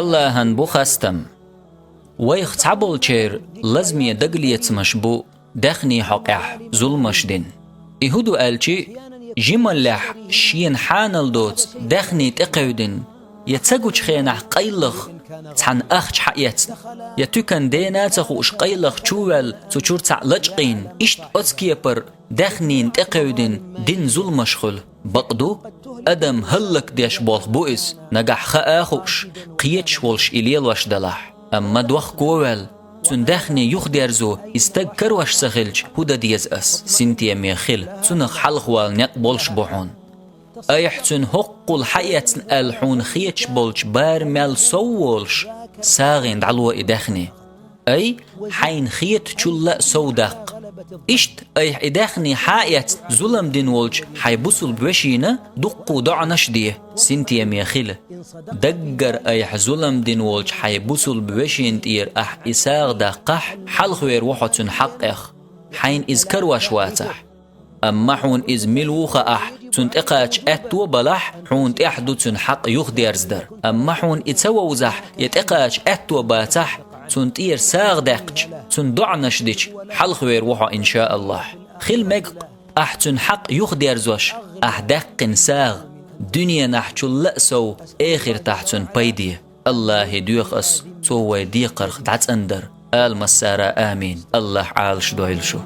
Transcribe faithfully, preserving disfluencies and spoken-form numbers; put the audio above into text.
Аллахьан бу хастам. Вайх цхьаболчеран лазаме дагалецамаш бу даьхни хьокъехь зуламаш дина. И хӀун ду аьлчи, жималлехь шена хьанал доцу даьхни тӀекхевдина, я ца гучу хенахь къайлаха цхьана ахча хьаэцна, я туькан дена а ца хууш къайлаха чу а ваьлла, цу чуьра цхьаъ лачкъийна, иштта оцу кепара даьхнина тӀекхевдина дина зуламаш хуьлу. Бакъ ду, адам хӀаллакдеш болх бу иза, нагахь хаа а хууш, кхеташ волуш и лелош делахь. Амма дохко а ваьлла, цуьнан даьхни юхадерзо и стаг карош ца хилча, хӀун дан деза ас? Синтеме хила, цунах хьалхавала некъ болуш бу хьуна. Айхьа цуьнан хӀоккхул хьаэцна аьлла хьуна хеташ болчу бара мел сов волуш, сагӀина дӀало и даьхни. Ай, хьайна хетачул а сов даккха. Иштта айхьа и даьхни хьа а эцна, зулам дина волчу хьайн бусулба вешина дуккха доӀанаш де, синтеме хила. Даггара айхьа зулам дина волчу хьайн бусулба вешина тӀера ахь и сагӀа даккхахь, хьалхавер ву хьо цуьнан хьакъех, хьайна иза карош вацахь. Амма хьуна иза мила ву хаахь, цунна тӀекхача аьтто а балахь, хьуна тӀехь ду цуьнан хьакъ юхадерзадар. Амма хьуна и ца вовзахь, я тӀекхача аьтто бацахь, цунна тӀера сагӀа даьккхича, цунна доӀанаш дича, хьалхавер ву хьо, иншааллахь. Хила мега-кх, ахь цуьнан хьакъ юхадерзош, ахь даьккхина сагӀа, дуьненахь чул а сов, эхартахь цунна пайде. Аллахье доьху ас цо вай декхарх дӀацӀандар. Ала массара амин. Аллахь Ӏалаш дойла шу.